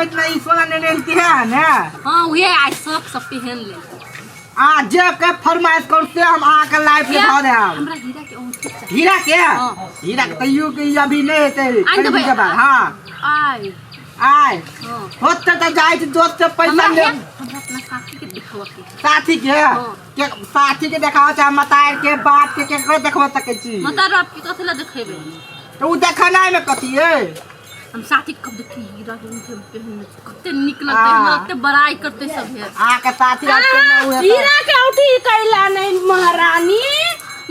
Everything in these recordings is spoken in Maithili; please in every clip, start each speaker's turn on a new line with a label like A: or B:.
A: ओहि दिना ई सोना नेने एलती है ने।
B: हाँ, उहे आइ सब सब पहन ले।
A: आ जे के फरमाइश करू से हम अहाँके लाइफ में धऽ देब।
B: हमरा हीरा के औंठी चाही।
A: हीरा के?
B: हाँ।
A: हीरा के तैयो के अभी नहि हेतै।
B: आनि
A: कनि
B: देबै।
A: दिन के बाद। हाँ।
B: आइ।
A: आइ।
B: हाँ।
A: होतै तऽ जाइ छी दोस्त से पैसा
B: हमरा
A: ले।
B: हमरा अपना साथी के देखबऽ के है।
A: साथी के?
B: हाँ।
A: के साथी के देखाबऽ चाहे मतार के बाप के केकरो देखबऽ सकै छी।
B: मतार बाप के कथी ला देखेबै?
A: तऽ उ देखेनाइ मे कथी अइ?
B: हम साथी के कब देखी हीरा के औंठी हम पहनने छी, कते नीक लगतै हमरा,
A: हाँ।
B: कते बड़ाई करतै सब हे।
A: अहाँके साथी आब केना उहे तऽ-
C: हीरा के औंठी कैला नहीं महारानी,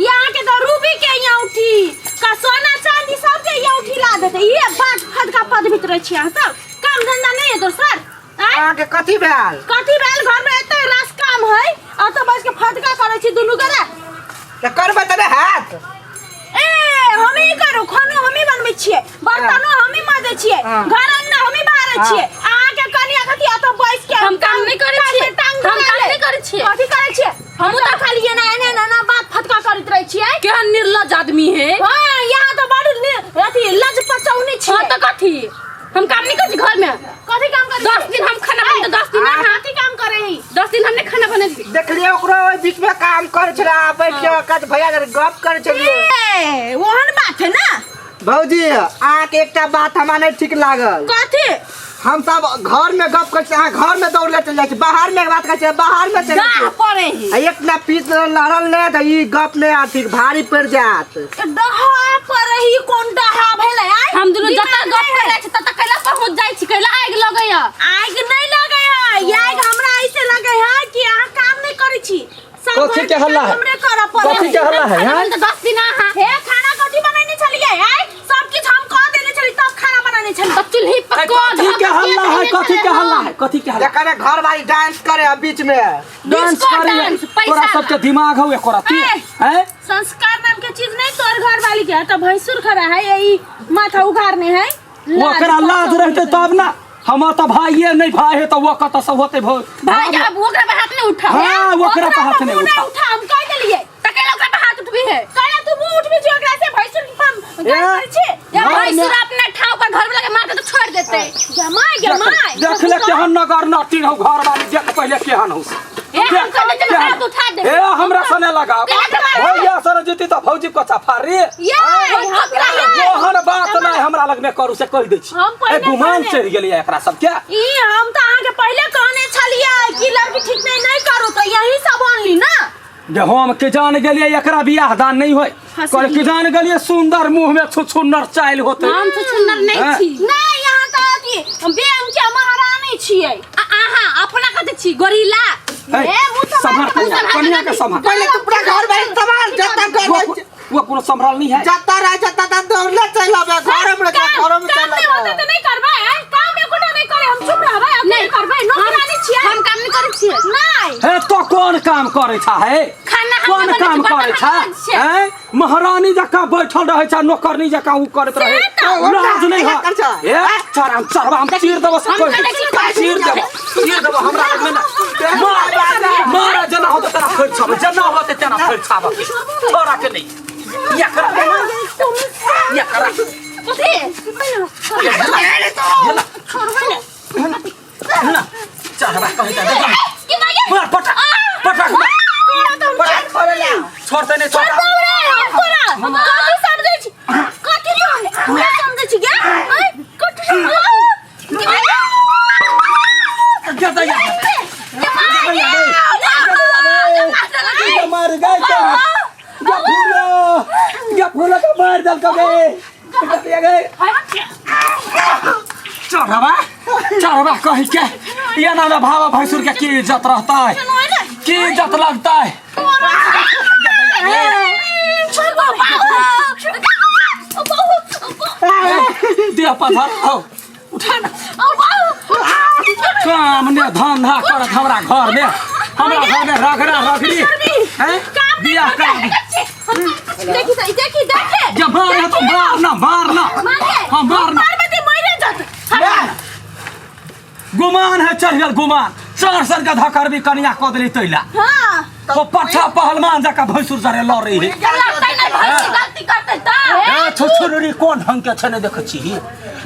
C: यहाँ के तो रूबी के औंठी का सोना चांदी सब के औंठी ला देते। ये बात फटका पद भीतर छी अहाँ सब, काम धंधा नहीं है दोसर। आँय?
A: अहाँके कथी भेल?
C: कथी भेल? घर में एते रास काम है और तो बस के फटका करे छी दुनू गोरा।
A: तऽ करबै तऽ नहि हैत।
C: ए हम ही करू, खानो हम ही बनबै छियै, बर्तनो हम ही माजै छियै,
A: हाँ।
C: घर अंगना हम ही बाहरै
A: हाँ।
C: छियै। अहाँ के कनिया कथी एतऽ बैस के
B: हम काम नहि करै
C: टांग
B: छियै।
C: पे टांग
B: हम काम
C: धरा ले।
B: नहि करै छियै।
C: कथी करै छियै? हमहूँ तऽ खाली एना एना एना एना बात फटका करैत रहै छियै।
B: केहन निर्लज आदमी है।
C: हाँ, यहाँ तऽ बड़ अथी लज पचौनी छियै।
B: हाँ तऽ कथी हम काम नहीं करै छी घर में?
C: कथी काम करै
B: 10 दिन हम खाना बनेबै, 10 दिन
A: हाँ।
B: अहाँ।
C: कथी काम करै ही?
B: 10 दिन हम नहीं खाना बनेबै।
A: देखलियै ओकरो ओहि बीच में काम करै छलै, आ बैठ के कथ भैया जरे गप करै छलियै।
C: ए, ओहन बात है ना।
A: भौजी, अहाँके एकटा बात हमरा नहि ठीक लागल।
C: कथी?
A: हम सब घर में गप करै छी, अहाँ घर में दौड़ले चलि जाइ छी, बाहर में बात करै छी, बाहर में चलि जाइ
C: डाह
A: छी।
C: पड़े ही।
A: आ एक ना पीस लड़ल नहि तऽ ई गप नहि आर ठीक भारी पड़ि जायत।
C: डहा पड़े ही, कोन डहा भेलै आइ?
B: हम दुनू
C: दिमाग
B: जतऽ गप
C: नहि है।
B: करै छी ततऽ कैला पहुँच जाइ छी, कैला आगि लगैया?
C: आगि नहीं लगे है, ई आगि हमरा ऐसे लगे है कि अहाँ काम नहीं करै छी। सब
D: कथी
C: घर
D: के हल्ला
C: काम
D: है?
C: हमरे करऽ पड़े
D: कथी
C: है।
D: के हल्ला है,
B: खाना
D: हैं?
B: बनतै 10 दिन अहाँ।
C: हे, खाना कथी बनेने छलियै आइ? सब किछ हम कऽ देने छली तब खाना बनेने छली।
B: तऽ चूल्ही पर
D: ए,
B: कऽ
D: कथी
B: धऽ
D: के
B: कऽ
D: हल्ला है?
B: देने
D: कथी के
B: छलै
D: हल्ला
B: हम।
D: है? कथी के हल्ला?
A: देखा घर वाली डांस करे है बीच में।
D: डांस
B: डिस्को
D: करे
B: डांस, पैसा
D: तोरा सबके दिमाग हौ एको रत्ती,
C: ए!
D: हैं?
C: संस्कार नाम के चीज नहीं तोर घर वाली के, तो भैंसुर खड़ा है यही माथा उघारने है।
D: ओकरा लाज रहते तब ना। हमर तऽ भाइये नहीं भाई है तऽ वो कतऽ से होते भौ?
B: भाई अब ओकरा पर हाथ नहीं उठा।
D: हाँ, ओकरा पर हाथ नहीं
C: मुंह
D: उठा।
C: उठा, हम कह देलिए।
B: तऽ कैला ओकरा पर हाथ उठबी है?
C: कहला तू मुंह उठबी छी ओकरा से, भैंसुर के हम
D: ए,
C: गाल करै छी।
B: या
D: घर में-
B: भैंसुर अपना ठाव पर घर वाला के मार के तो छोड़ देते।
C: गमाय गमाय।
D: देख ले केहन नगर नटी हौ घर वाली, देख पहिले केहन हौ।
B: ए, हम कह देते हाथ उठा दे।
D: ए, हमरा सने लगा।
B: केना के मारबै?
D: भैया सने जीती तऽ भौजी कचा फारी।
C: ये
B: ओकरा
D: ओहन बात नहि हमरा लग में करू से कहि दै छी।
C: हम पहिले
D: ए, गुमान
C: कहने-
D: चढ़ि गेलै एकरा सबके।
C: ई हम तऽ अहाँके पहिले कहने छलियै कि लड़की ठीक नहीं नहीं करू, तऽ यही सब अनली ना।
D: जे हम के जान गेलियै एकरा बियाह दान नहीं होय, कहल के जान गेलियै सुंदर मुंह में छुछुन्नर चाइल होते।
B: हम तो सुंदर नहीं
D: हाँ।
B: छी।
C: नहीं, यहाँ तऽ अथी बैंक के महारानी छियै।
B: आ अहाँ अपना कथी छी? गोरिल्ला।
D: ए,
C: ए, मुँह
D: सम्हार
C: सम्हार
D: कनिया, कनिया के सम्हार।
A: पहिले तू पूरा घर में संभाल, जत्ता घर
D: वो
A: में
D: वो कोनो संभरल नहीं है।
A: जत्ता रह जत्ता तक दौड़ले चलि आबे, घर में रह, घर में
C: काम
A: चलि
C: नहीं होते
A: आबे।
C: तऽ नहीं करबै, आँय? काम एकोटा नहीं करे, हम चुप रहबै, अकेले
B: नहीं।
C: करबै, नौकरानी छियै।
B: हम काम नहीं करै छियै।
C: नहीं।
D: हे तो कोन काम करे छा हे?
B: खाना हम
D: कोन
B: बनै
D: काम
B: छी,
D: करे
B: बर्तन
D: छा?
B: हम माजै छियै।
D: हैं? महारानी जकाँ बैठल रहै छा, नौकरनी जकाँ उ करैत रहे।
A: तऽ
D: लाज नहीं है।
A: कर छा।
D: ए चढ़ा चढ़वा हम चीर देबो से
B: हम
D: कहि
B: करै छी,
D: चीर देबो, चीर देबो हमरा लग में ना। मार मार जना होते तेना फड़ छाब, जना होते तेना फड़ छाब। छोड़ा के नहीं। एकरा एकरा
B: कथी?
D: ना चढ़वा कहि दे देख।
B: की मागे?
D: मार पटा पटा पटा छोड़ते नहीं छोड़ा।
C: हम कथी समझै छी? कथी पूरा समझै छी गे? आँय? कथी समझै?
D: क्या दैया मार गए या फूलो या फूलो के मार दल को गए गए चढ़वा चढ़वा कही के ये ना भावा भैंसुर के की इज्जत रहता है, की इज्जत लगता है। देह पथर हो उठा ना, काम ने धंधा करत हमरा घर में, हमरा घर में रगड़ा रगड़ी हैं बियाह कर।
C: देखी तऽ, देखी देखी।
D: जब मार है तो मारना मारना।
C: मारे?
D: हाँ, मारना।
C: मारबै तऽ मरे जात।
D: गुमान है चढ़ गेल गुमान, चार सर गधा करबी कनिया कऽ देली तैला।
C: हाँ।
D: तो पट्ठा पहलवान जका भैंसुर जरे लड़ै है।
B: लगतै नहीं भैंसी गलती करतै तऽ।
D: ए छुछुरी कोन ढंग के छै नहि देखै छी।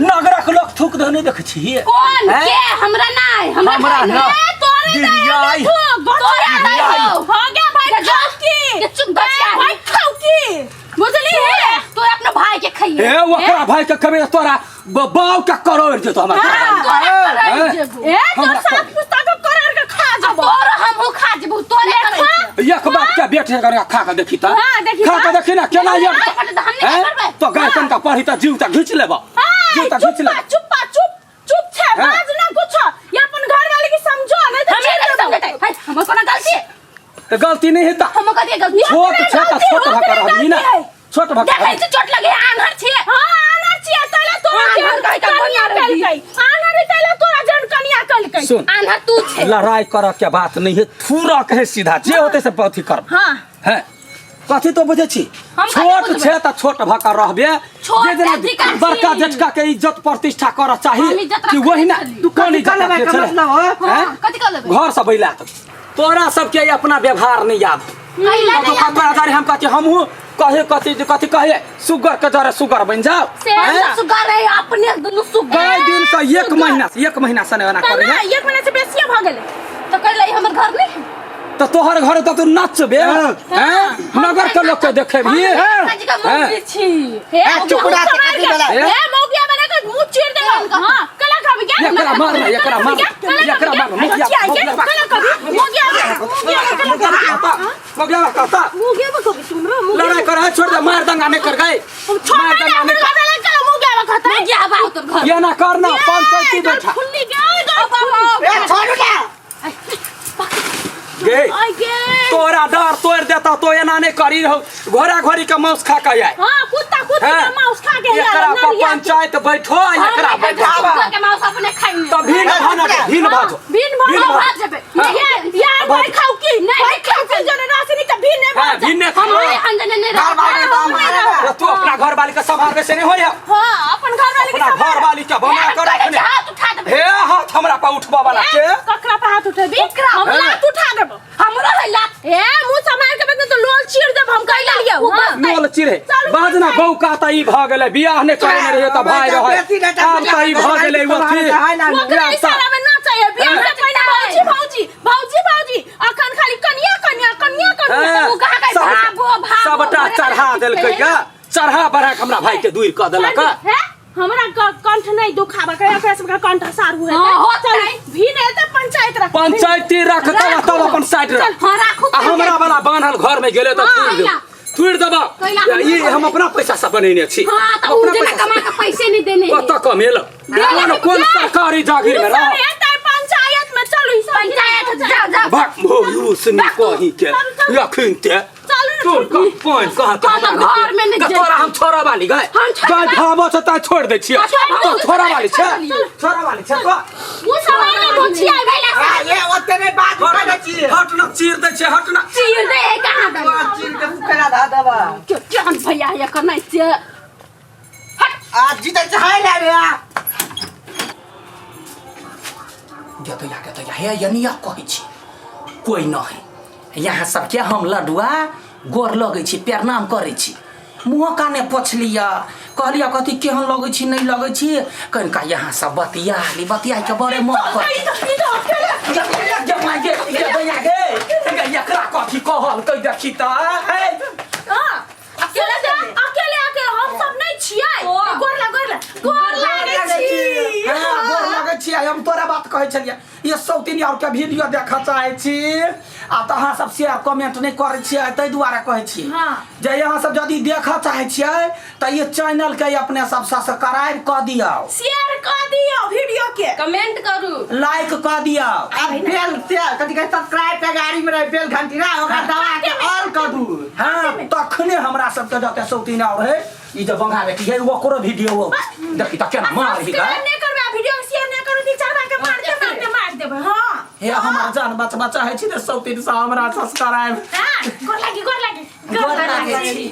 D: नगरक लोक थूक दे नहीं देखै छी
B: कोन
D: हैं?
B: के हमरा नहीं हमरा
D: हमरा
B: नहीं।
D: ना।
C: ए, तोरे
D: दिदियाई।
C: दे तोरे दे
D: दिदियाई।
C: हो गया भाई
B: जा, जा।
C: खाओ
B: के चुप बचिया
C: ए, भाई खाओ की बुझली है
B: तो अपना भाई के खाइए
D: ए ओकरा भाई के कभी तोरा बाव के करोड़ देतो हमरा
B: तोरा
D: हैं?
B: जेबू
C: ए तोर
D: हमरा
C: सात पुस्ता के करोड़ के खा जबो
B: तोर हमहू खा जेबू तोरे करै
D: एक बाप के बेटे कर खा के देखी त
C: हाँ, देखी
D: खा
C: त।
D: के देखी ना केना
B: हाँ,
D: एक
B: हम नहीं
D: हैं?
B: करबै।
D: तो गाय कनका पढ़ी त जीव त घीच लेबो जीव त घीच
C: चुप्पा
D: लेबो
C: चुप्पा चुप चुप छे
D: हाँ।
C: बाज ना कुछ ये अपन घर वाले के समझो नहीं तो
B: हमें
C: छेड़
B: नहीं
C: देबो।
B: समझते है हमर कोना गलती है
D: त गलती नहीं हेता
B: हमर कथी गलती है?
D: छोट छे त छोट भका रहबी ना
C: गलती है।
D: छोट भका
B: देखै छी चोट लगे आन्हर छियै
C: हाँ आनर छियै तैला तोरा
B: आन्हर
C: जन
B: कहि के
C: कनिया
B: बढ़िया रहबी।
C: कलकै आनर तैला तोरा जन कनिया कलकै
D: सुन
B: आन्हर तू छे
D: लड़ाई कर के बात नहीं है थूरा कहे सीधा जे होते से अथी कर
C: हाँ
D: हैं कथी तो बुझे छी
B: हम कथी
D: छोट
B: बुझबै?
D: छे त छोट भका रहबे
B: छोट
D: जे जेना
B: जेठका छी।
D: बड़का जेठका के इज्जत प्रतिष्ठा कर चाही
B: हम इज्जत
D: कि
B: रखने
D: वही ना
B: छली।
D: तू कौन इज्जत
A: कथी
D: रखने
A: करबै,
D: छले?
A: मतलब हो?
D: हैं?
B: कथी कर लेबै
D: घर से बैला त तोरा सबके अपना व्यवहार नहीं याद
B: कैला
D: तो
B: नहीं
D: कतरा जारी हम कथी हमहू कहे कथी कथी कहे सुगर के जरे सुगर बन जाओ
B: से
D: हैं?
B: सुगर है अपने दुनू सुगर
D: कई दिन से एक महीना से एक महीना से नहीं एना
C: त
D: करे
C: ना
D: है
C: एक महीना से बेसिए भ गेलै
B: तो कैला ई हमर घर नहीं है
D: तो तोहर घर तो तू नचबे हैं नगर के लोग के देखेबी
B: हैं जी का मुंह छी
C: हे
A: ए, चुप रह, कथी भेलै?
C: हे मौगिया बने के मुंह चीर देबो हां कला खाबी क्या
D: एकरा मार ना, एकरा मार, एकरा मार, मुखिया, मुखिया,
C: कला कभी मौगिया मौगिया कला
D: मगला कहता
C: मौगिया में कभी तुम रो
D: लड़ाई कर है छोड़ दे मार दंगा नहीं कर गए
C: छोड़
D: मार
C: ना
D: दंगा नहीं कर
C: कला कला मौगिया में खाता
B: मुखिया आबा तोर घर
D: ये ना करना पंचायती बैठा
C: खुली गए
A: ए छोड़ू ना
D: गे
C: आई गे
D: तोरा डर तोड़ देता तो एना नहीं करी हो घोड़ा घोड़ी के मांस खा के आए
C: हां कुत्ता कुत्ता
D: हैं?
C: के मांस खा के
D: एकरा पर पंचायत बैठो आ एकरा बैठावा
B: सुगर के मांस अपने खाइने
D: तो भीन भाना के भीन भाजो
C: भीन भाजो।
D: भीन
B: भाज जेबै
C: ये यार भाई खाऊ की भाई खाऊ की जने रासनी त भीन नहीं
D: हां भीन ने
B: हम हम जने नहीं
A: घर वाले तो हमारे
D: तू अपना घर वाली के संभालबे से नहीं होय
C: हां अपन घर वाले के
D: अपना घर वाली के बना कर रखने
B: हाथ उठा देबै
D: हे हाथ हमरा पर उठबा वाला के
C: ककरा पर हाथ उठेबी हम
D: हैं?
C: लात उठा देबो
B: हमरो है लात
C: ए मुंह समार के बाद तो लोल चीर देब हम कहि लियो
B: उ बस
D: लोल चिरे
C: चलू,
D: बाजना बहू का त ई भ गेलै बियाह नहि करेने रहियै त भाई रहै आब त ई भ गेलै अथी
C: ओकरा इशारा में ना चाहिए बियाह से पहले भौजी भौजी भौजी भौजी अखन खाली कनिया कनिया कनिया कनिया
D: हैं?
B: उ कहा के भागो भागो
D: सबटा चढ़ा देलकै गा चढ़ा बढ़ा के हमरा भाई के दूर कऽ देलक
C: हैं हमरा कंठ नहीं दुखाबा के ओकरा सबके कंठ सारू है
B: हाँ, होतै।
C: भी नहीं त पंचायत रख
D: पंचायती रख तब तब अपन साइड रख
B: हां राखू
D: आ हमरा वाला बान्हल घर में गेलै तऽ
B: हाँ,
D: तोड़ि देब
B: कैला।
D: तोड़ि देबऽ
B: कैला
D: ई हम अपना पैसा से बनेने छी
B: हां त उ
D: अपना
B: जेना
D: पैसा
B: कमा के पैसे नहीं देने है।
D: कतऽ कमेल कोन कोन सरकारी जागीर में रह
C: पंचायत में चलू ई सब
B: पंचायत जा जा
D: भक भोरू सुनी कही के अखन ते
C: चलू
D: तोर
C: ना
D: का पानि कहाँ के
B: हम घर में नहीं
D: तऽ तोरा हम छोड़ा वाली गए
B: हम छोड़ा
D: गाय
B: वाली-
D: भावो छै तैं छोड़ दै छियै
B: छोड़
D: तो
B: दो,
D: छोड़ा वाली छै
B: छोड़
D: छोड़ा वाली छै तो
C: मुंह समार के गोछी आइ गेलै
A: आ, ये ओते नहीं बात करे छी
D: हट ना चीर दै छै हट ना
B: चीर दे है कहाँ दे
A: चीर के उकेला धा देबा
B: क्यों केहन भैया ये करना छै
A: आ जीते चाहे ले रे आ
E: गेतैया गेतैया हे यनिया कहै छी कोइ नहि यहाँ सबके हम लडुआ गोर लगै छी प्रणाम करै छी मुँहो काने पोछलियै कहलियै कथी केहन लगै छी नहि लगै छी कनिका यहाँ सब बतिया ली बतियाके बड़े मन कर
D: एकरा कथी कहल कहि देखी तऽ है
C: अकेले अकेले अकेले हम सब नहीं छियै गोर ला गोर ला गोर लागै छी
E: हाँ, गोर लगै छी हम तोरा बात कहै छलियै ये सौतीन और के वीडियो देखऽ चाहै छी आ तऽ अहाँ सब शेयर कमेंट नहि करै छियै ताहि दुआरे कहै छी
C: हाँ।
E: जे अहाँ सब यदि देखऽ चाहै छियै तऽ ये चैनल के अपने सब सब्सक्राइब कऽ दियौ
C: शेयर कर दियो वीडियो के
B: कमेंट करू
E: लाइक कऽ दियौ
A: आ बेल से कथी कहै सब्सक्राइब के गाड़ी में रहे बेल घंटी ना ओकरा दबा के ऑल कर दू
E: हाँ तखने हमरा सबके जते सौतीन और है ई जे बंगा बेटी है ओकरो वीडियो देखी तऽ केना मारही गए
C: सब्सक्राइब नहीं करबे वीडियो शेयर नहीं करू ती चढ़ा के मार दे मार दे मार देबे हां
E: हे हमर जान बचबा चाहै छी तऽ सौतीन से हमरा सब्सक्राइब
C: हां गोर लागी गोर लागी
E: गोर लागै छी।